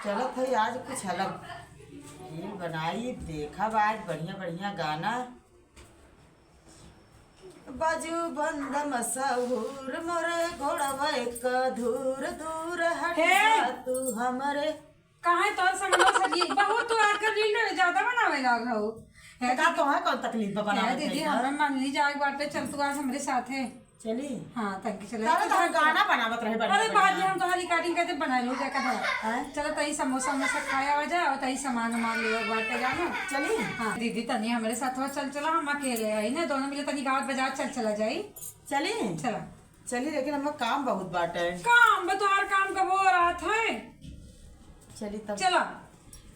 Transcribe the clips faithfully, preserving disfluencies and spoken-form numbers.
चलत है आज कुछ अलग reel बनाई, देखब आज बढ़िया बढ़िया गाना। बाजू बंद मशहूर मोरे गोड़वा एक दूर दूर हट हे! जा तू हमरे। काहे तोर समझो सजी बहुत तू आजकल reel ज्यादा बनावे लाग हो। हे तो है कौन तकलीफ बा बनावे है दीदी, के? हमें मन नहीं जाए बाटे, चल तू आज हमरे साथ है। चली। हाँ, तंकी चला। तारा तो हम गाना बनावत रहे, बढ़िया, अरे, बाद में बढ़िया। हम तोहार recording करते बना लो, जाकर है। हैं? चलो, तई समोसा वमोसा खाया हो जाए और तई सामान वामान ले बाटे जानो। चली। हाँ, दीदी, तनी हमरे साथ हो, चल, चला, हम अकेले आई ना, दोनों मिले तनी गाँव बाजार चल, चला जाई। चली। चला। चली, लेकिन हमें काम बहुत बाटे। काम बा, तोहार काम कब हो रात है? चली तब। चला।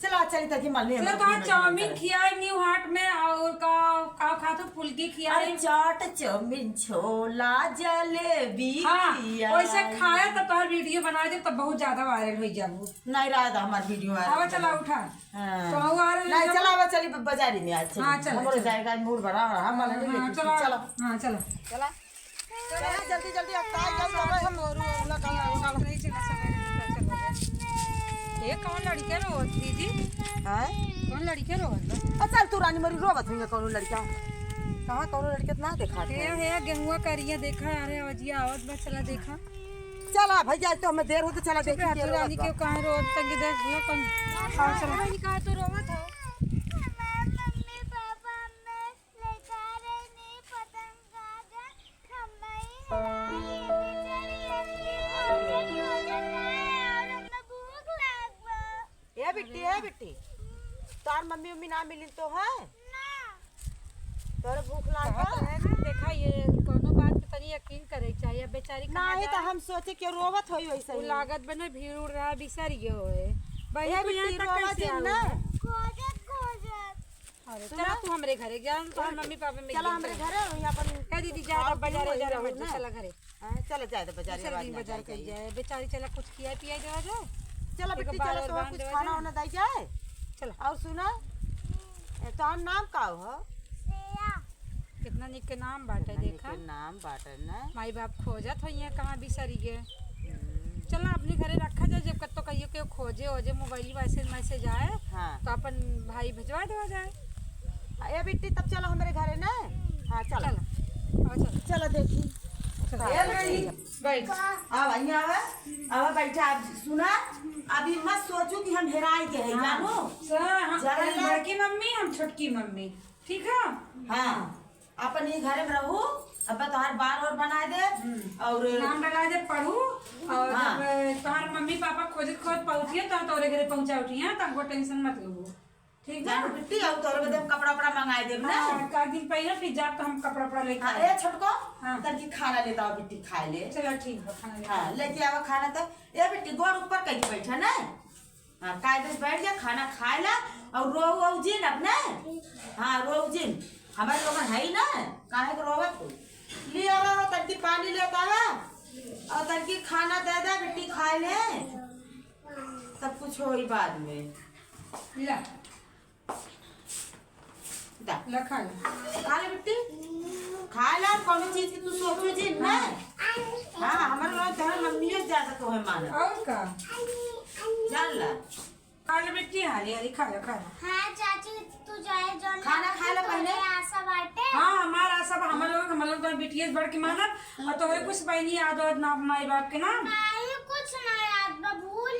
चला, चली, ताकि मल में चला, हम तोहार अपना चाउमीन काम खियाई न्यू हाट में, और का, का खात हो? फुल्की खियाई। अरे, चाट, चाउमीन, छोला, जलेबी हाँ, खियाई। वैसे खाया तब तोहार video बना दे, तब बहुत ज्यादा viral हो जाबू। नहीं रहा था हमार video viral। आवा, चला, उठा। हाँ। तो हऊ आ रहे नहीं, हैं। चला, आवा, चली, ब-, बाजारी में आज चली। हाँ, चला, हमरो चला। जाएगा, मूड बना रहा, हम हाँ, वाला नहीं हाँ, लेके चला। चला। हाँ, चला। चला। चला, जल्दी, जल्दी, अब ताई, ताई, ताई, ताई। मोरू, ओला, काला, काला। नहीं, चला, सवेरे निकल, चला जा। ये कौन लड़के रोवत, दीदी? हाँ? कौन लड़के रोवत बा? आ, चल तू रानी मोरी रोवत हुई कौनो लड़का। कहाँ कौनो लड़के ना देखा हे, थे? हे, गेहुआ करिया देखा, अरे, अवजिया आवत बा, चला देखा। चला भैया, आज तो हमें देर होते, चला चुप देखी रह, के तू रोवत रानी बा। के कहाँ रोवत तक देख लो, कौन? हाँ, चला। कहाँ तो रोवत हो? मम्मी, पापा, हमें लेकर नहीं पतंग गाजा, हम नहीं उड़ाई, अभी चली, अभी खोजे, खोजे खाए, और हमें भूख लाग बा। ए बिट्टी, ए बिट्टी, तोर मम्मी उम्मी ना मिलिन तो है? ना। तोरे भूख लाग बा? बहुत है, देखा, ये कोनो बात पे तनी यकीन करे के चाहिए। अब बेचारी कहाँ नहीं, तो जाए? हम सोचे कि रोवत होई वैसे वो ही। लागत बने भीड़ उड़ रहा, बिसर गए होए। बहिन, ए तू यहाँ बिट्टी, तक रोवा कैसे जिन आओ ना। है? खोजत, खोजत। अरे, सुना? चला तू हमरे घरे, जा, तोहर मम्मी पापा मिल चला गए, हमरे चला। घरे, वहीं अपन ए दीदी, जा, खाओ अब बाजारे पीओ, जा, वहीं मत रहू जा, ना। चला घरे। हाँ, चला जाए तो बाजारे चला बाद दिन में बाजार जाए कर जाइए। जाए, बेचारी चला कुछ खिया पिया देवा जाए। चला एक बिट्टी, बार चला और तो बांध कुछ देवा खाना जाए। वाना दई जाए। चला। और सुना, ए, तोहर नाम का हो? श्रेया। कितना निक के नाम बाटे, कितना निक देखा। के नाम बाटे ना। माई बाप खोजत होइए, कहाँ बिसरी गए। हम्म। चला अपने घरे रखा जाए, जब कत्तो कहियो केहू खोजे ओजे, मोबाइल वैसे मैसेज आए, हाँ। तो अपन भाई भिजवा देवा जाए। हाँ, ए बिट्टी, तब चलो हमरे घरे ना। हाँ, चलो। चलो। आओ, चलो। चलो देखी। चलो। ए बिट्टी, बैठ। आवा, यहाँ आवा। आवा, बैठा। अब सुना, अभी मत सोचू कि हम हेराई के हैं, हाँ। जानो? हाँ, हाँ, जानला? बड़की मम्मी, हम छोटकी मम्मी। ठीक है? हाँ, अपन ही घरे में रहू, अब तोहार बार और बनाए दे, हम्म। और नाम डला दे, पढ़ू, और हाँ। जब तोहार मम्मी पापा खोजत खोजत पहुँचिए, तो तोरे घरे पहुँचा उठी, हाँ, तो हमको टेंशन मत लो, ठीक बा? जान बिट्टी, और तोरे बदे हम कपड़ा उपड़ा मंगाए देब ना। हाँ, एक दिन पहले फिर जाब तो हम कपड़ा उपड़ा लेके हाँ, आए। ए छोटको, हाँ। तनकी खाना लेता हो बिट्टी, खाए ले। चलो ठीक बा, खाना लेके हाँ, आए। लेके आवा खाना तो। ए बिट्टी, गोड़ ऊपर कहीं बैठा ना। हाँ, कायदे से बैठ जा, खाना खाए ला, और रोऊ, रोऊ जिन अपने। हाँ, रोऊ जिन। हमारे लोग है ही ना, काहे को रोवत तू? ले आवा, वो तनकी पानी लेता है, और तनकी खाना दे दे, बिट्टी खाए ले। सब कुछ होई बाद में। ला। दा। ला खा ले। खा ले बिट्टी। खा ले, कौनो चीज की तू सोचू जिन ना। हाँ, हमारे लोग तो है, मम्मी ज्यादा तो है मानत। और का? जानला। खा ले बिट्टी, हाली हाली खा ले, खा ले। हाँ चाची, तू जाए जौन खाना खा ले पहले। आशा बाटे। हाँ, हमार आशा बा, हमार लोग, हमार लोग तो बिटिया से बढ़ के मानत, और तोहरे कुछ बहनी याद वाद ना माई बाप के नाम? नहीं, कुछ ना याद बा, भूल।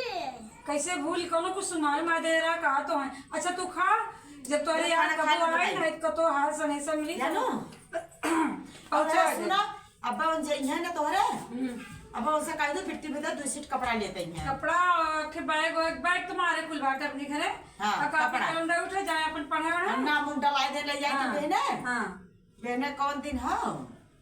कैसे भूल? कौनो कुछ सुनाई ना दे रहा, कहा तो है। अच्छा, तू खा, जब तोहरे याद खाना खा कबो ले आए भाई। ना, तो हाल सनेसा मिली, जानू? और और क्या सुना, अब्बा उन जइहे ना तोहरे, हम्म। अब्बा उनसे कह दो, बिट्टी में दो, दो सेट कपड़ा लेते हैं। कपड़ा, के बैग, बैग, बैग तुम्हारे कुल बाटे अपने घरे। हाँ, और कापी कपड़ा। कलम दे उठे, जाए अपन पढ़े वढ़े। हम नाम उम डलाए दे, ले जाए हाँ, बहने। हाँ। बहने कौन दिन हो?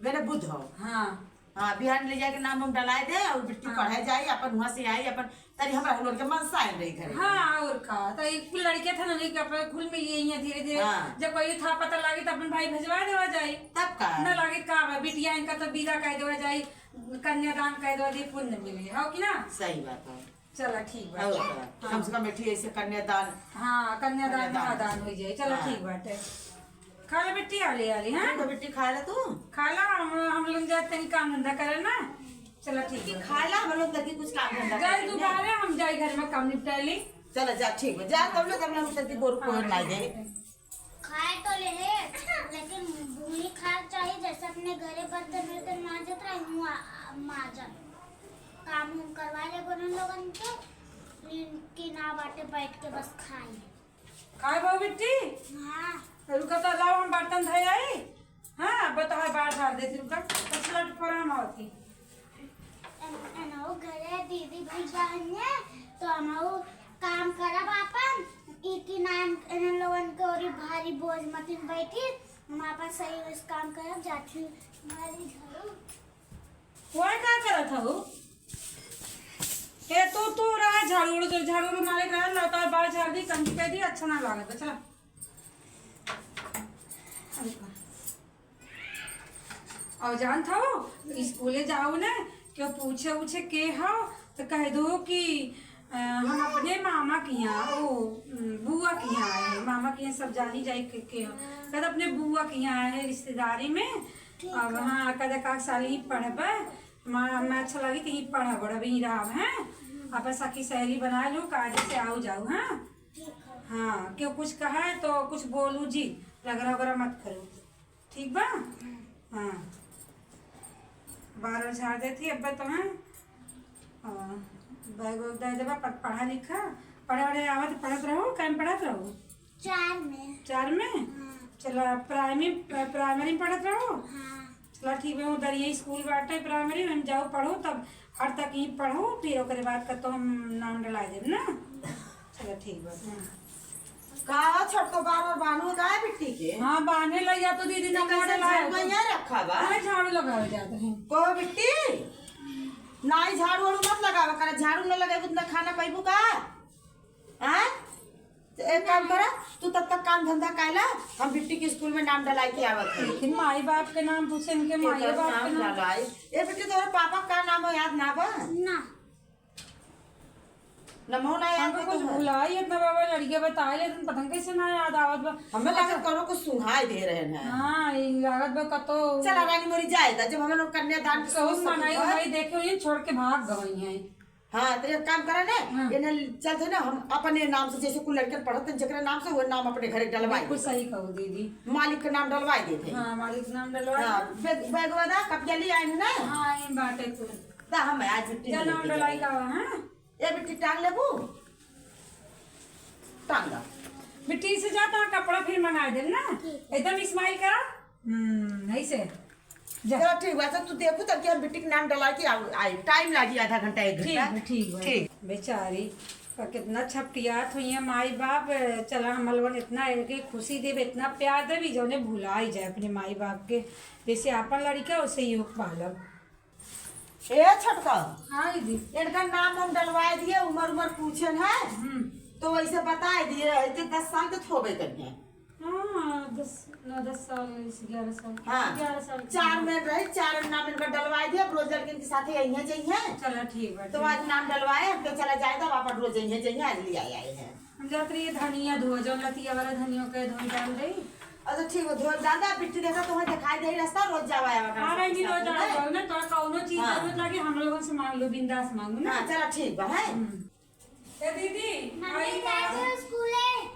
बहने बुध हो। हाँ। हाँ, बिहान ले जाके नाम उम डलाए दे और बिट्टी हाँ। पढ़े जाई, अपन वहाँ से आई, अपन तनी हमरा लोग के मन साइन रही घरे। हाँ, और का? तो एक कुल लड़के थे ना, उन्हीं के अपने घुल मिल गई हैं धीरे धीरे। हाँ। जब कोई था पता लागे तो अपन भाई भेजवा देवा जाई। तब का? ना लागे का बा, बिटिया इनका तो विदा कह देवा जाई, कन्यादान कह देवा जाई, पुण्य मिले, हो कि ना? सही बात है। चला ठीक बा। और का? हाँ। कम से कम बेटी ऐसे कन्यादान। हाँ, कन्यादान कन्यादान। महादान हो जाए। चला हाँ। ठीक बाटे। खा ले बिट्टी, आले, आले, हाँ? तो बिट्टी खा ले तू। खा ला, हम, हम लोग जाते हैं काम धंधा करे ना। चला, ठीक है। खाए ला हम लोग तकी कुछ काम धंधा जाए करेंगे। तू बाहर, हम जाए घर में काम निपटा ली। चला जा, ठीक है, जा, तब ले, तब ले हम तकी बोर कोहर ना दे। खाए तो ले है, लेकिन भूली खाए चाहिए, जैसे अपने घरे बर्तन वर्तन माजत रहे, हुआ माजन। काम हम करवा ले बोलन लोगन के, लेकिन ना बाटे, बैठ के बस खाई। खाए बहू बिट्टी? हाँ। रुका तो लाओ, हम बर्तन धोए आई। हाँ, अब तो है बाहर झाड़ देती, रुका। तो चला, फोरन आवती। एन-, एनहु घरे दीदी भैया हन्ने, तो हमहु काम करब आपन। ई की नाम, एनन लोगन के ओरी भारी बोझ मतिन बैठी, हम आपन सही से काम करब, जाती हूँ। भारी झाड़ू। ओए, का करत हऊ? ए, तू, तू रहा झाड़ू उड़ू, जो झाड़ू उड़ू मारे के रहल, लौटा बाहर झाड़ दी, कंघी कर दी, अच्छा ना लागत, चला। अरे बा। और जानत हऊ, स्कूले जाओ ने, केहू पूछे उछे के हऊ, तो कह दो कि, अ, हम अपने मामा के यहाँ, ओ, उम, बुआ के यहाँ आए हैं, मामा के यहाँ सब जानी जाए के, के हऊ। कह दो अपने बुआ के यहाँ आए हैं रिश्तेदारी में। ठीक अब है। हाँ, कह दे का साल ही पढ़बे, माँ, हमें अच्छा लगी कि ही पढ़ब, अभी ही रहब, हैं? अपन सखी सहेली बना लो, कायदे से आओ जाओ, हाँ? ठीक है। हाँ, केहू कुछ कहा है तो कुछ बोलू जी, रगड़ा वगड़ा मत करो, ठीक बा? हाँ, बार बार झाड़ देती अब तो, हाँ? हाँ, बैग वैग दे देबा, प-, पढ़ा लिखा, पढ़े वढ़े आवत, पढ़त रहो, कायम पढ़त रहो। चार में। चार में? हाँ। चला, प्राइमरी, प्राइमरी में पढ़त रहो? हाँ। चला, ठीक बा, उधर ये स्कूल बाटे प्राइमरी, हम जाओ पढ़ो, तब हर तक ही पढ़ो, फिर ओकरे बाद का तो हम नाम डला देब ना। चला, ठीक बा, हाँ। का हो छोटको, बार बार बान्हू का है बिट्टी के? हाँ, बान्हे लग जा तो दीदी, तो नमवा कैसे डलाए झाड़ू तो। यहाँ रखा बा? अरे, झाड़ू लगावे जात रहे। को बिट्टी, नाई झाड़ू वाड़ू मत लगावा करे, झाड़ू न लगावे उतना खाना पैबू का? हाँ? तो एक काम करा, तू तब तक काम धंधा कायला, हम बिट्टी के स्कूल में नाम डलाई के आवत है। लेकिन माई बाप के नाम पूछे, इनके माई एकर बाप के नाम नाम। डलाई। ए बिट्टी, तोहरे पापा का नाम हो, याद ना बा? ना। नमो ना याद हमको बा कुछ तोहरे? भुलाई इतना बाबा, लड़किया बताए, लेकिन पता नहीं कैसे ना याद आवत बा। हमें लागत अच्छा। कौनो कुछ सुनाई दे रहे हैं। हाँ, ई लागत बा कतो। चला रानी मोरी जाए दा, जब हमन लोग कन्यादान के कहूँ सोच सकत मनाई बा। उनाई देखे हुए छोड़ के भाग गई हैं। हाँ, तो एक काम करा ना, हाँ। ये ना चलते ना, हम अपने नाम से, जैसे कुल लड़के पढ़त हैं, जेकरे नाम से वो नाम अपने घरे डलवाई बिल्कुल देते। सही कहो दीदी। मालिक के नाम डलवाई देते हैं। हाँ, मालिक के नाम डलवाई हाँ, दे। बैग, बैग वाला कपिया ले आए ना? हाँ, ये बाटे कुल। ता हम आज छुट्टी जा ले नाम लेके डलवाई जाए। का हुआ, हाँ? ये बिट्टी टांग लेबू? टांग ला। बिट्टी से जा, तो कपड़ा फिर मंगा दे ना। ठीक। एकदम smile करा। हम्म, ऐसे। जा। चलो ठीक बा, अच्छा तू देखू तब कि हम बिट्टी के नाम डला के आऊ, आई। टाइम लागी आधा घंटा, एक घंटा। ठीक बा, ठीक बा। ठीक। बेचारी, पर कितना छपटियात हुई है माई बाप। चला, हम लोगन इतना इनके खुशी देब, इतना प्यार देब, ई जौने भुलाई जाए अपने माई बाप के। जैसे आपन लड़िका, वैसे ही ओके पालब। ए छोटका, हाँ दीदी। इनका नाम हम डलवाए दिए, उमर उमर पूछन है, हम्म। तो वैसे बताए दिए, इनके दस साल के थोबे करिए। हाँ, दस, नौ, दस साल, ग्यारह साल, हाँ। ग्यारह साल के। चार में रहे, चार नाम इनका डलवाए दिए, अब रोज लड़किन के साथे अइहें जइहें। चला ठीक बा, तो ठीक। आज नाम डलवाए, हम तो चला जाए, तो वापस रोज अइहें जइहें, आज ले आए, आए हैं। हम जात रही धनिया धोए, जौन लतिया वाला धनिया के धोई डाल दे। अच्छा ठीक बा, धोए डाल दे, बिट्टी देखा तुम्हें दिखाई दे रास्ता, रोज जावा आवा हाँ, करत नहीं, रोज जावा जावा ना, तो कौनो चीज हाँ। जरूरत लगे, हम लोगन से मांग लो, बिंदास मांगो ना। हाँ, चला ठीक बा, है? हम्म। ए दीदी, मम्मी, आई जा बा। दो स्कूले।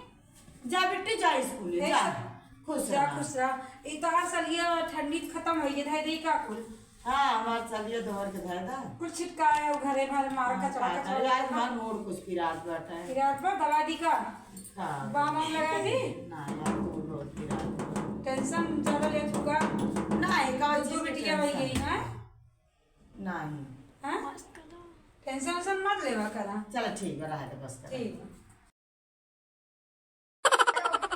जा बिट्टी, जा स्कूले, ए, जा। स-, खुश जा, रहा। खुश रहा। ई तोहार सलिया ठंडी खत्म होई, ये धई देई का कुल? हाँ, हमार सलिया धोर के धर दा। कुल छिटकाए हो घरे भर, मार हाँ, कचरा, का कचरा करे, आज कचरा। हमार मूड कुछ पिरात बाटे। पिरात बा, दवा दी का? का? बाम वाम लगा दी? ना, यार, तू बहुत पिरात बा। टेंशन ज्यादा लेत होगा? ना, एक और दो चीज के बिटिया वही टेंशन। गई है। नहीं। हाँ? टेंशन वेंशन मत लेवा करा। चला ठीक बा, रहा दे बस करा। ठीक बा।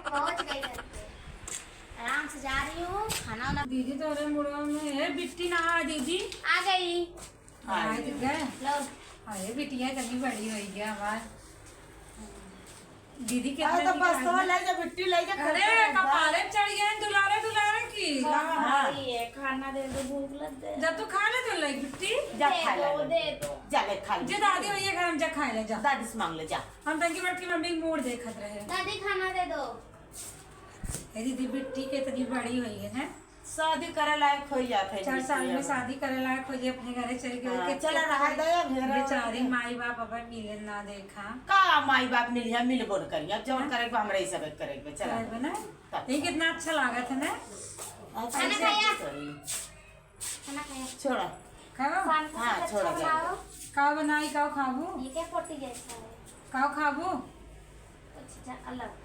पहुंच गई घर पे। आराम से जा रही हूँ, खाना वाना। दीदी तोरे मुड़वा में है, बिट्टी ना आ दीदी। आ गई। आ आ गई। गए। लो। अरे बिटिया इतनी बड़ी हो गया हमार। दीदी के अरे तो बस तो ले जा बिट्टी, ले जा, अरे कपारे चढ़ गए दुलारे दुलारे की। हाँ, हाँ। ये खाना दे दो, भूख लग गई। जब तू खा ले तो ले बिट्टी। जा दे खा ले। दे दो। जा ले खा ले। जे दादी भैया घर हम जा खा ले जा। दादी से मांग ले जा। हम तंगी बैठ के मम्मी मूड देखत रहे। दादी खाना दे दो। ए दीदी बिट्टी के इतनी बड़ी हुई है, हैं? शादी करे लायक होइ जात है चार साल में। शादी करे लायक होइ जाए, अपने घरे चल गए हाँ, के चला रहा है दया, घेरा बेचारी है। माई बाप अपन मिले ना देखा। का माई बाप मिलिया, मिलबो न करिया, अब जौन हाँ। करे के बा, हमरा ही सब करे के बा, चला। करे के बा ना? तब। ये कितना अच्छा लागत है ना? अच्छा, खाना खाया? करी। खाना खाया? छोड़ा। खाओ। शाम को हाँ, सब छोड़ा, अच्छा जाए। बनाओ। का बनाई, का खाबू? ये क्या पोटी जैसा है? का खाबू? अच्छा, अच्छा, अलग।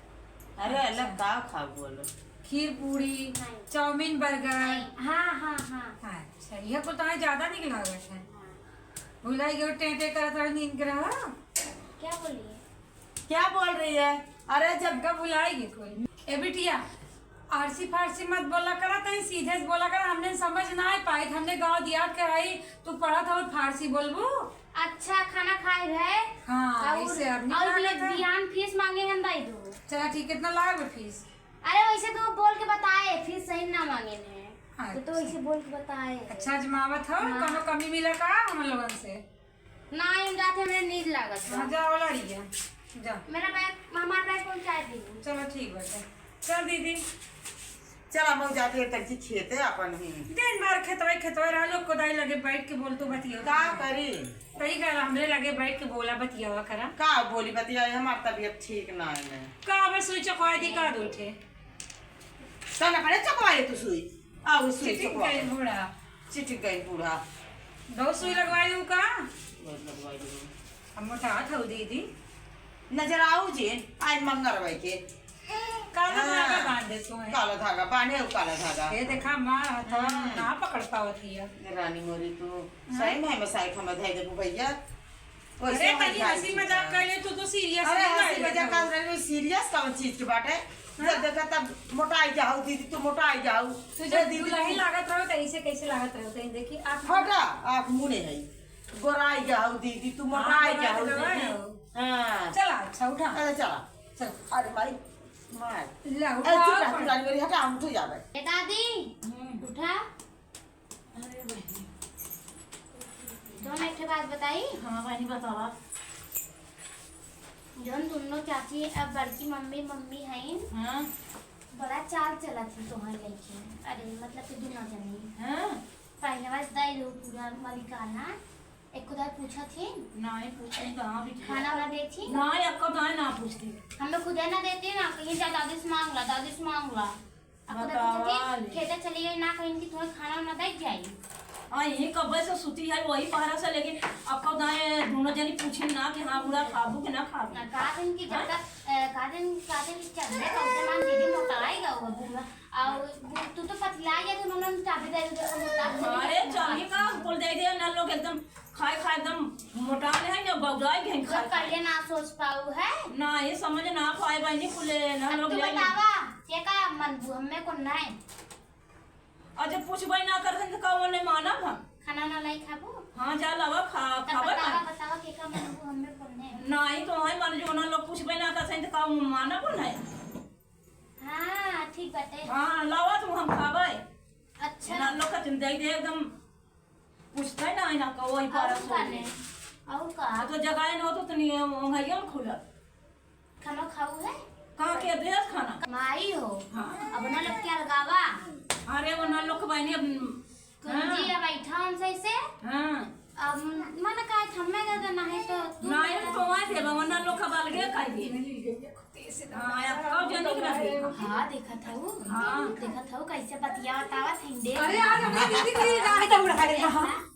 अरे, अलग का खाबू, अलग? खीर पूरी, नहीं। Chowmein, burger. नहीं। हाँ, हाँ, हाँ। अच्छा, ये कुल तो ज्यादा निक लागत है। हाँ। भुलाई गयो, टें टें करत रहो, नींद के रहो। क्या बोलिए? क्या बोल रही है? अरे, जब का भुलाई गई कोई। ए बिटिया, आरसी फारसी मत बोला करा, तई सीधे से बोला करा, हमने समझ ना आए पाई, हमने गाँव दिया के आई, तू पढ़त हो फारसी बोलबू? अच्छा, खाना खाए है? हाँ, और, ऐसे अब नहीं और खाना था। बिहान फीस मांगे हैं, दे दो। चला ठीक, कितना लाग फीस? अरे, वैसे तो बोल के बताए, फीस सही ना मांगे हैं। तो, तो अच्छा। वैसे बोल के बताए। अच्छा, जमावत हो, हाँ। कोनो कमी मिला का हम लोगन से? ना, हम जाते, हमरे नींद लागत बा। हाँ, जा, वाला रही है, जा। मेरा बैग, हमारा बैग पहुंचा दी। चलो, ठीक बाटे। चल, दीदी। चल, हम जाते हैं, तड़की खेते अपन ही। दिन भर खेतवे, खेतवे रह लो, कोदाई लगे बैठ के बोल तो बतिया। का करी? सही कहला, हमरे लगे बैठ के बोला, बतियावा करा। का बोली, बतिया, हमार तबीयत ठीक ना है। का बस सुई चकवा दी, का दो ठे? तो ना पड़े चकवा ले तू सुई। आओ, सुई चिटिक चकवा। गई बूढ़ा। चिटिक गई बूढ़ा। दो सुई लगवाई हूँ का? बहुत लगवाई हूँ। अब मोटा था दीदी। नजर आऊ जी, आज मंगल भाई के। काला हाँ। धागा बांध दे तू है। काला धागा बांधे, वो काला धागा। ये देखा, मार हाथ हाँ। ना पकड़ पावत हिया। रानी मोरी तू, हाँ। सही में हमें साइड में धै देबू भैया। वैसे अरे, हम तनी जाई हंसी थी मजाक ना। कर ले, तू तो सीरियस अरे, नहीं हंसी ले मजाक तू। कर रही, सीरियस कौन चीज के बाटे? हाँ? जब देखा तब मोटाई जाओ दीदी, तू मोटाई जाओ। तू ए जब दीदी, दुल्हन तू लागत रहो, तो ऐसे कैसे लागत रहो? तो देखी, आप हटा, आँख मुने है। गोराई जाओ दीदी, तू हाँ, मोटाई गोराई जाओ तो गवा दीदी। है। हाँ। चला, अच्छा, उठा। अरे, चला। चल। अरे, माई, मार। ले, ए, उठा चुप रह, अपन। तू रानी मेरी, हटा, हम उठ जावे। ए, दादी, हम्म। उठा। अरे बहिनी। जौन एक ठे बात बताई? हाँ बहिनी, बतावा। जौन दुनो चाची अब बड़की मम्मी, मम्मी हईन, हाँ। बड़ा चाल चलत ही तोहर लइके। अरे, मतलब कि दुनो जनी। हाँ। पहले बस दई दो पूरा मलिकाना। एक खुदा पूछत ही? नाहीं, पूछत ही, कहाँ भी खाना वाना देत ही? नाहीं, आपका दाएं ना पूछती। हमें खुदे ना देती ना, कहीं जा दादी से मांग ला, दादी से मांग ला। अब तो बतावा पूछत ही, ले। खेते चली गई ना, कहीं कि तुम्हें खाना वाना दे जाई। हाँ, यही कब्बे से सुती है, वही पहरा से, लेकिन अब कब दाएं दोनों जनी पूछी ना कि हाँ, पूरा खाबू कि ना खाबू? ना, का दिन की जब हाँ? तक, ए, का दिन, का दिन की चढ़ने का उसे मान दीदी मोटाई गया हुआ बूढ़ा। और तू तो पतला गया, तो उन्होंने चाबी दे दी, तो मोटा अरे, चाबी का बोल दे दे, ना लोग एकदम खाए खाए एकदम मोटा ले है ना, बौराई गए तो खाए खाए। पहले ना सोच पाऊ है। ना, ये समझ ना पाए बहिनी कुले ना अब लोग तू ले ले। बतावा, के का मनबू, हमें को नहीं। और जब पूछबे ना करत हन, तो का ओने मानब हम? खाना ना लाई खाबू? हाँ, जा लावा, खा, तब खाबे बतावा, ना। बतावा, के का मनबू, हमें को नहीं। नाहीं, तो वहीं मान जो ना लोग पूछबे ना करत हन, तो का मानब नहीं? हाँ, ठीक बाटे। हाँ, लावा तू, हम खाबे। अच्छा। ना लोग का तुम दे दे एकदम। पूछता है ना, ना का वही और पारा का सो ने? गई। और का? हाँ, तो जगह है ना, तो तनी ओंघाइया में खुला। खाना खाऊ है? कहाँ के दे खाना? माई हो। हाँ। अब ना लोग के अलगावा। अरे, वो ना लोग के बहिनी अब कुंजी हाँ। अब बैठा हमसे से। हाँ। अब मन का थम्मे दे देना है तो तू नहीं, तो वहाँ से वो ना लोग का अलगे खाई दे। हाँ, अब कब जनी के रख दे। हाँ, देखत हऊ। हाँ। देखत हऊ, कैसे बतिया बतावत हिंदे। अरे, आज हमने दीदी की गाय दौड़ा रहा है।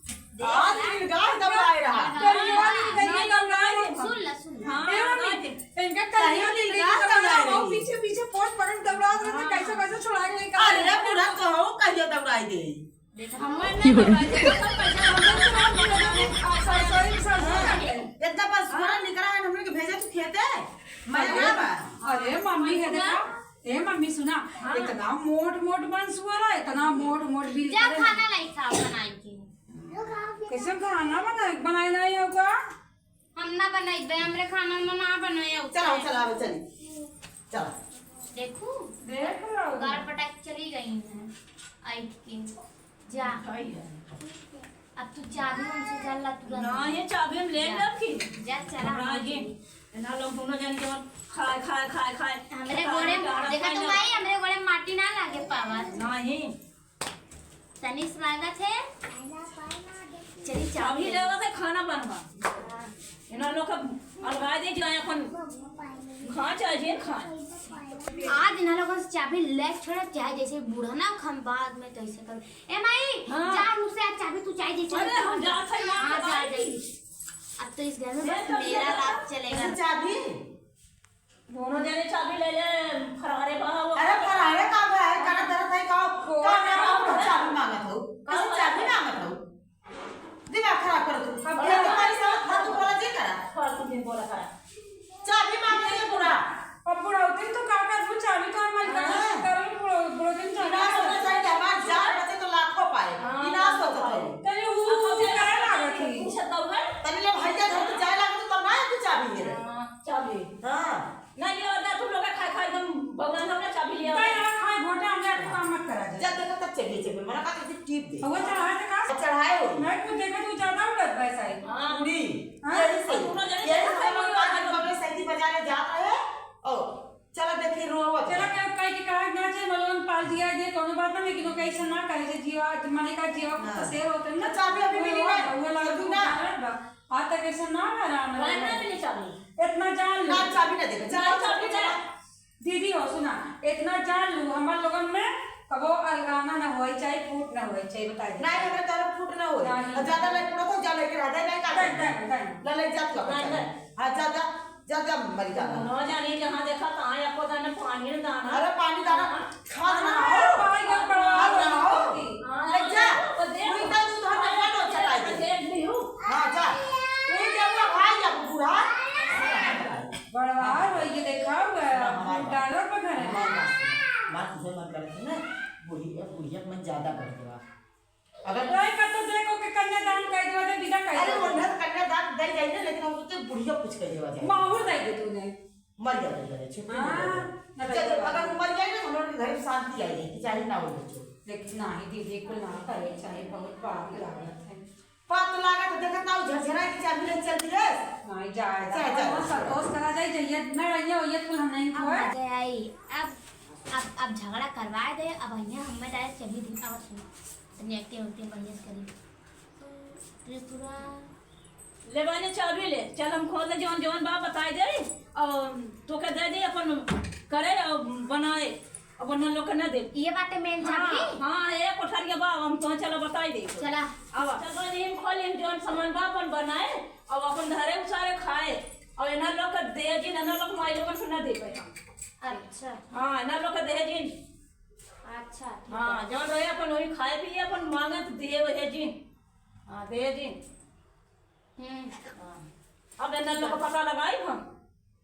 आज दिन गाय दौड़ाए रहा। करिया दिन गई दौड़ाए। सुन ला, सुन ला। हाँ, ए मम्मी, इनका करिया दिन गई दौड़ाए रहा। पीछे, पीछे पोट पकड़ दौड़ा रहे थे, कैसे, कैसे छुड़ा के लेकर अरे, पूरा कहो, कहियो दौड़ाए दे। देखा, हम नहीं दौड़ाए थे, सब कैसे हम लोग छुड़ा के लेकर आ, सॉरी, सॉरी, सॉरी। इतना बस थोड़ा निकला है, हमने के भेजा तू खेते? मैं अरे, ना बा। अरे, मम्मी है, देखा। ए मम्मी सुना, हाँ। इतना मोट मोट बंसुआ रहा, इतना मोट मोट बिल जा करे। खाना लाई खाओ बनाई के। कैसे खाना बना, बनाए नहीं होगा? हम ना बनाई बे, हमरे खाना में ना बनाए होगा। चला, चला, अब चली। चला। देखू, देख लो। गार पटाक चली गई हैं, आई के। जा। अब तू चाबी हमसे जा ला तुरंत। ना, ये चाबी हम ले जा। लेब की? जा, चला, हाँ, हम ये। चली। ना लोग दोनों जन के मन खाए, खाए, खाए, खाए। हमरे खाए, गोड़े, खाए, देखा खाए तू ना। माई, हमरे गोड़े माटी ना लागे पावत। नहीं। तनी स्वागत है। चली चाबी अभी ले। लेवा से खाना बनवा। इन्हन लोग का अलगाए दे जाए अपन। खा चाहे जे खा। आज इन्हन लोगन से चाबी ले छोड़ा, चाहे जैसे बूढ़ा ना खम बाद में तो ऐसे करो। ए माई, हाँ। जा मुझसे आज चाबी तू चाहे जैसे अरे, हम जात है ना, हाँ, जा, भाई। जा। अब तो इस घर में ले बस तो मेरा जा। राज चलेगा। ऐसे चाबी? दोनों जने चाबी ले ले, फरारे बा वो। अरे फरारे का बा है, का करत है, का, का ना, का चाबी मांगत हो? कैसे चाबी मांगत हो? दिमाग खराब करत हो। अब ये तो तुम्हारी साथ फालतू बोला जे करा। फालतू दिन बोला करा। चाबी मांगत है पूरा। अब बुढ़ौती तो का कर, तू चाबी तो हमारी हाँ। कर, बुढ़ौ-, बुढ़ौती तो ना चाबी सोचत है कि हमार जान बचे तो लाखों पाए। हाँ, ई ना लाखों सोचत पाए। हो। तनी ऊ, ऊ करे लागत ही। पूछत तो है। तनी ले भैया घर तो जाए लागत तो ना तू चाबी ले। हाँ, चाबी। हाँ। नहीं, ये वाला तुम लोग का खाए, खाए एकदम बौरा ना होना, चाबी लिया। नहीं, यार, खाए घोटे, हमने आपको काम मत करा दे। जब देखो तब चलिए, चलिए, मना का तुझे टीप दे। वो चढ़ाए थे का? चढ़ाए हो। नहीं, कुछ देखो, तू ज्यादा उड़त भाई साहब। हाँ। पूरी। हाँ। यही से, और दोनों जने यही से से हम लोग खाए आज हो। बगले सैदी बाजारे जात रहे। ओ, चला देखिए, रोवत चला है। के कहीं के कहा ना चाहिए, मतलब, पाल दिया जे, कोनो बात ना, लेकिन वो कैसे ना कहे जे, जीवा, मने का जीवा, कुछ हाँ। तो शेर होते हैं ना। अच्छा, अभी, अभी मिली वो, ना। वो लगा, समझू ना। वो लगा, आ तक ऐसे ना भरा, ना काहे ना भरा। मिली चाबी? इतना जान लो। ना, चाबी ना देबे। चला, ना, चाबी चला। दीदी हो, सुना, इतना जान लू, हमार लोगन में कबो अलगाना ना होई, चाहे फूट ना होई, चाहे बता दे। नहीं, हमरा तरफ फूट ना होई। नहीं। और ज्यादा लड़की ना तो जा लेके रह जाए, नहीं काटे। नहीं, नहीं, नहीं। लड़ाई जात का नहीं, बता। नहीं। हाँ, ज्यादा, ज्यादा मरी जाता। ना जानी जहाँ देखा, तहाँ आपको दाना पानी ना दाना। अरे, पानी दाना, हाँ। खाद ना हाँ, हो। पानी का पड़ा खाद ना हो। हो। हाँ, ले जा। तो देख। वही तो तू तो हमें हाँ, बनो चटाई दे। देख ली हूँ। हाँ, जा। वही जब वो भाई जब बूढ़ा। बड़वार वही के देखा हुआ है, हाँ, हमार बात। डॉलर पर घर है। हमार बात सुन। बात तुझे मत करती ना, बुढ़ी, बुढ़िया मन ज्यादा बढ़ गया। अगर नहीं कर तो देखो कि कन्यादान कर देवा दे, विदा कर अरे, देवा दे। उन्हें तो कन्यादान दे जाइए, लेकिन हम सोचे बुढ़िया कुछ कर देवा जाए। माहौल दे दे तूने। मर गया तो जाए, छुट्टी हाँ, मिल गया। ना चल, तो अगर वो मर जाए ना, तो हम लोग के घर में शांति आई जाए, कि चाहे ना हो बच्चों। लेकिन नहीं दीदी, कुल ना करे, चाहे बहुत पाप लागत है। पाप तो लागत है, देखत ना, वो झरझरा के चाबी ले चल दिए। नहीं जाए, जा, जा, जा, जा। संतोष करा जाए, जइया ना रहिया, ओइया कुल हम नहीं अब खोए। मजा आई, अब, अब, अब झगड़ा करवाए दे, अब अइया हमें डायरेक्ट चली दी, अब सुन, तनी एक्टिंग उक्टिंग बढ़िया से करी। त्रिपुरा। ले बाने चाबी ले, चल हम खोल दे, जौन, जौन बा बताई दे, और तोके दे दे अपन करे और बनाए, और उन्हन लोग के ना दे। ये बाटे मेन हाँ, चाबी? हाँ, ये कोठरिया बा, हम तो चलो बताई दे। चला। अब चल बाने हम खोल, हम जौन सामान बा अपन बनाए, और अपन धरे उसारे खाए, और इन्हन लोग के दे जिन, इन्हन लोग माई लोगन के ना दे पाए हम। अच्छा। हाँ, इन्हन लोग के दे जिन। अच्छा, ठीक हाँ, है। जौन रहे अपन वही खाए पिए, अपन मांगत दिए वहे जिन। हाँ, दे जिन। हम्म। हाँ। अब इन्हन लोग का पता लगाई हम।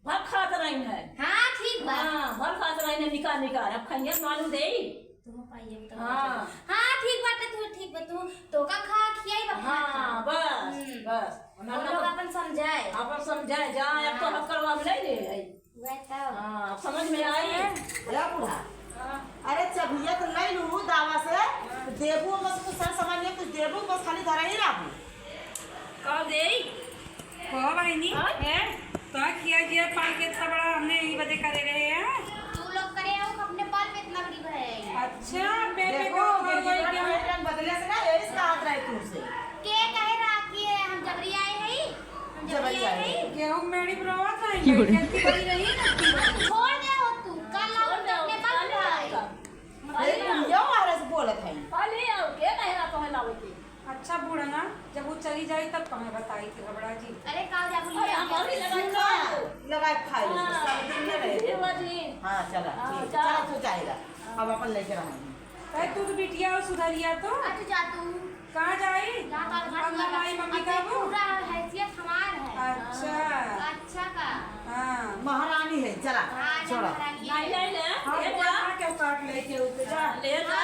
भर खात रही है। हाँ, ठीक बा। हाँ, भर खात रही है, निकाल, निकाल। अब खइया मालूम देई। तुम पाइए तो हाँ। हाँ, ठीक बाटे, तू ठीक बा, तू तो का खा, खियाई बा, खाना हाँ, खा। बस, हम्म। बस। उन्हन और लोग लोग अपन समझाए। अपन समझाए, जा, अब तो हाँ। हथकरवा में नहीं ले आई। वह तो। हाँ, अब समझ में आई? या बूढ़ा? हाँ। अरे, चबिया तो ले लू दावा से, देबू बस कुछ सर सामान ये कुछ देबू, बस खाली धरा ही रहू। का देई? कहो बहिनी, हाँ? हैं? तो खिया जिया पाल के इतना बड़ा हमने यही बदे करे रहे हैं। तू लोग करे हो, अपने पाल पे इतना बड़ी भय है। अच्छा, बेबे देखो, का बेटी कोई बड़ा क्या? बदले से ना, यही से कहा रहे तुमसे। के कहे रहा कि हम जबरी आए हैं? जबरी आए। गेहूं मेड़ी पर आवत है, क्यों रे? खेती बड़ी रही ना, खेती बड़ी। छोड़ दे हो तू, कल आओ छोड़ दे, तो अपने कल बाप आओ। अरे, बुढ़िया मारे से बोलत है। कल ही आओ, के कहे ना तोहे लावे के? अच्छा बूढ़ा ना, जब वो चली जाई तब तुम्हें बताई थी घबरा जी। अरे, का जा अरे, हम अभी लगा सुना, खाए। लगा खाए, हाँ, सब दिन में रहे। देवा जी। हाँ, चला, हाँ, ठीक, जा। चला, तू जाएगा। हाँ। हम अपन लेके रहेंगे। अरे, तू तो बिटिया हो, सुधरिया तो। आ, तू जा, तू। कहाँ जाई? जा, बाल घाट हम लगा। हमारी मम्मी अब का देख, वो? पूरा हैसियत हमार है। अच्छा। अच्छा का? हाँ। महारानी है, चला, हाँ, छोड़ा। महारानी है। नहीं, नहीं, ले, हाँ, ले वो जा। कहाँ के काट लेके उसे जा। हाँ, ले जा।